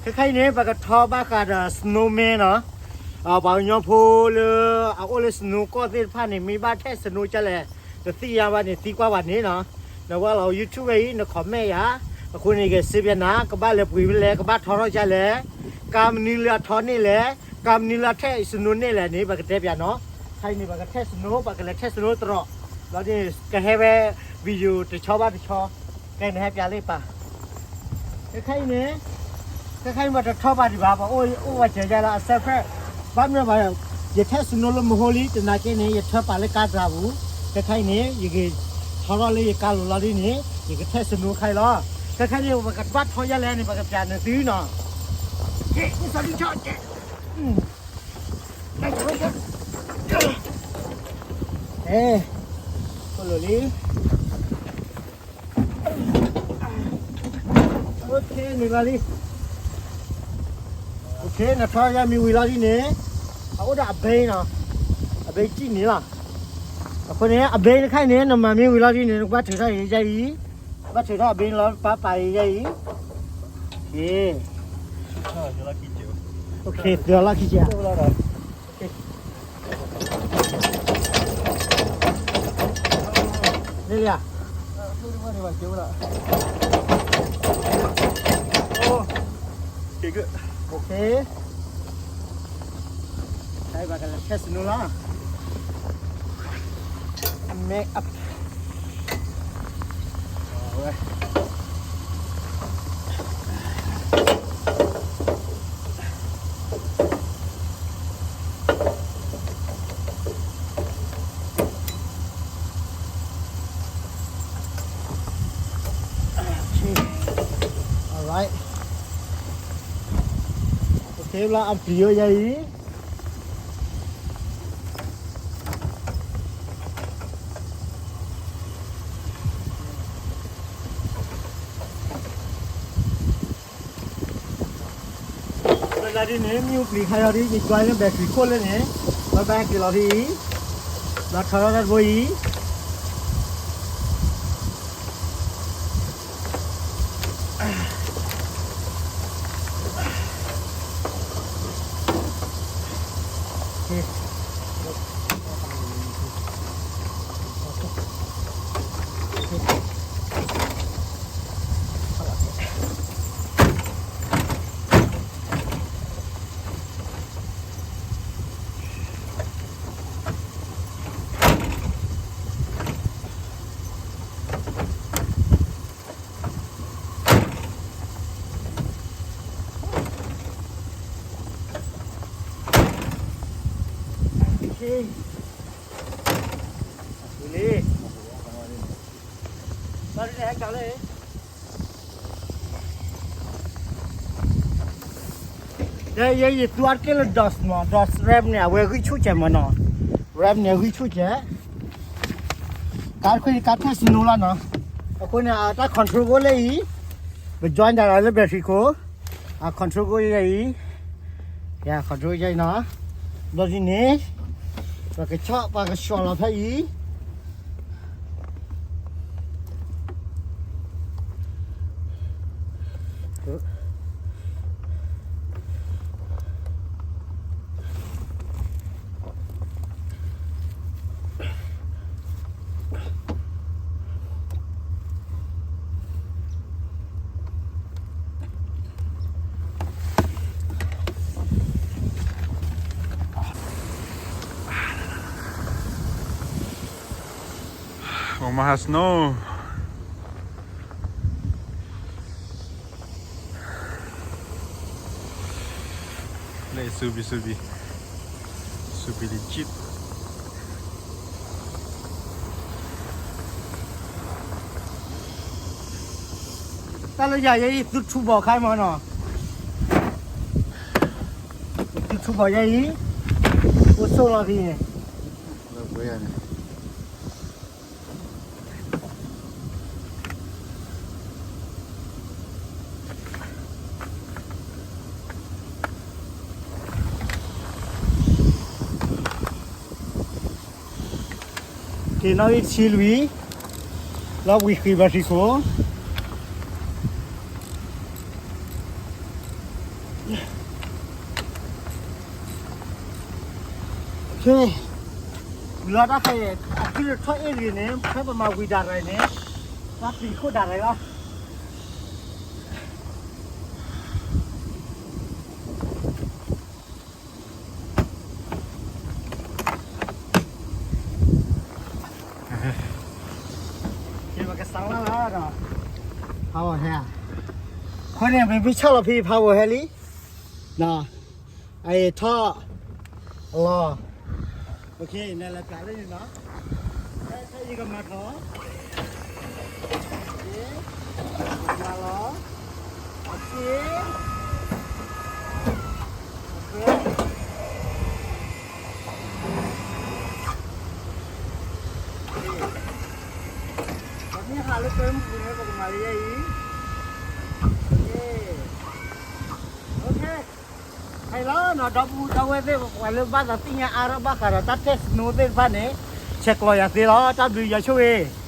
ခဲခါအံၤန့ၣ် ပကထီဘၣ်ဃးဒီး snowman နီၤ. ပှၤကညီဖိလၢအအိၣ်လၢ snow ကီၢ်သ့ၣ်တဖၣ်န့ၣ် မ့ၢ်ဘၣ်ထဲ snow ကလဲၣ် တသ့ၣ်ညါဘၣ်န့ၣ် သံကွၢ်ပှၤန့ၣ်နီၤ. နဝဲလီၤ YouTube ဝဲအံၤ န comment ယၤ, အဃိန့ၣ် ယကစံးပျးနၤ ကဘၣ်လဲၤပှ့ၤဖဲလဲၣ် ကဘၣ်ထီထီၣ်ကလဲၣ်, ကါမနုၤလၢအထီန့ၢ်လဲၣ်, ကါမနုၤလၢအထဲ snow န့ၢ်လဲၣ်န့ၣ် ပကတဲပျးနီၤ. ခဲအံၤန့ၣ် ပကထဲ snow ပကလဲၤထဲ snow တရီး, လီၤဒ်န့ၣ် ကဟဲဝဲ video တဆီဘၣ်တဆီ, ကဲနဟဲပျးလၢပၢ် ခဲခါအံၤန့ၣ်, ခဲခါအံၤမ့ၢ်တထီဘၣ်ဒံးဘၣ်, ပှၤအိၣ်ဝဲစဲးယါလၢအ separate, ဘၣ်မနုၤဘၣ်, ယထဲ snow လၢမဟိလံ တနာ်က့န့ၣ် ယထၢပာ်လၢကါတြၤပူၤ, ခဲခါအံၤန့ၣ် ယကထီထီၣ်လၢယကါလိၤလီၤဒ်န့ၣ် ယကထဲ snow ခါအံၤလီၤ. ခဲခါအံၤန့ၣ် ပကဘၣ်ထီယါလဲၣ်န့ၣ် ပကပျးနသုနီၤ. အဲ, ခိၣ်လိၤလံ. အိၣ်ခ့ နုာ်လီၤလံ. အိၣ်ခ့ နထီယါမ့ၢ်ဝံၤလီၤဒ်န့ၣ်, အအိၣ်ဒီးအဘဲနီၤ, အဘဲကံၣ်န့ၣ်လီၤ. အဃိန့ၣ် အဘဲတခါအံၤန့ၣ် နမၤမ့ၢ်ဝံၤလီၤဒ်န့ၣ် နကဘၣ်ထုးထီၣ်အံၤယါအံၤ, ဘၣ်ထုးထီၣ်အဘဲန့ၣ်လီၤ ပၢ်ပာ်အံၤယါအံၤ. အိၣ်ခ့, အိၣ်ခ့ သုးအလီၢ်ခံကဲး. လၢလၢ, အိၣ်ခ့, ခဲအံၤပကလဲၤထဲ snow လီၤ. အမဲအ, ဝဲ Okay. All right. Okay, ဘျီအပျံၤယါအံၤ. လၢဒ်န့ၣ် မ့ၣ်အူပျံၤခါအံၤဒ် ယ join လၢ battery ခိၣ်လၢန့ၣ်, ဘၣ်ဘၣ်က့ၤလီၤဖဲအံၤ, ဘၣ်ထီထီၣ်တၢ်တဘိအံၤ. Okay. လံ, ဘၣ်ဒ်န့ၣ်ဟဲကလၢ ယဲယသူအါတက့ၢ်လၢ DOS မး, DOS RAM န့ၣ် အဝဲဂံၢ်ဆူၣ်စဲးမးနီၤ, RAM န့ၣ် ဂံၢ်ဆူၣ်စဲး, ကါတခွ့ကါထဲ snow လီၤနီၤ, အဃိန့ၣ် အတၢ် control ဖိလၢအံၤ, ပ join ဒၣ်လၢ battery ခိၣ်, အ control ဖိယဲအံၤ, ယ control ယဲအံၤနီၤ, ဘျီဒ်န့ၣ်, ပကဆီၣ် ပကဆီၣ်လီၤဖဲအံၤ. အိၣ်မဟါ snow, လၢ ဆူဘံၣ် ဆူဘံၣ်, ဆူဘံၣ် Egypt. တၢ်လၢယၤ ယဲအံၤ သုထူဘီၣ်ခါမးနီၤ, သုထူဘီၣ်ယဲအံၤ, အိၣ်ဆိးလီၤဖဲန့ၣ်. က့ၤနီၣ်ဂံၢ်ဆံလွံၢ်, လီၤဝံၤဃံး battery ခိၣ်. ခဲ ဝံၤလီၤတၢ်ခဲအံၤ အခံတထီၣ်အ့ၣ်တဂ့ၤန့ၣ် ဖဲပမၤဝံၤဒၣ်ရၤန့ၣ် တၢ်ပျံၤခိၣ်ဒၣ်ရၤလီၤ. ကဲ ပကစးလၢ်လၢ်ဒီး ဖးဝီၤဟဲ, အဃိန့ၣ် ပမ့ၢ်ဆၣ်လီၤဖဲ ဖးဝီၤဟဲလံ, အအံၤထီၣ်လီၤ, နလဲၤပျးလၢန့ၣ်နီၤ, ဖဲယကမၤထီၣ်, မၤလီၤ, အက့ ပမ့ၢ်ဟးလၢကွဲမုၢ်ပူၤန့ၣ် ပကမၤလၢယဲအံၤ, ဟဲလီၤနီၤ ဒီပုၢ်ဒီဝဲၢ်သ့ၣ် ပှၤလၢဘၣ်သးသ့ၣ်ညါအါထီၣ်ဘၣ်ဃးဒီးတၢ်တဲ snow သ့ၣ်တဖၣ်န့ၣ် ဆဲးကျိးယၤသ့လီၤ. တၢ်ဘျုးယွၤဆိၣ်ဂ့ၤ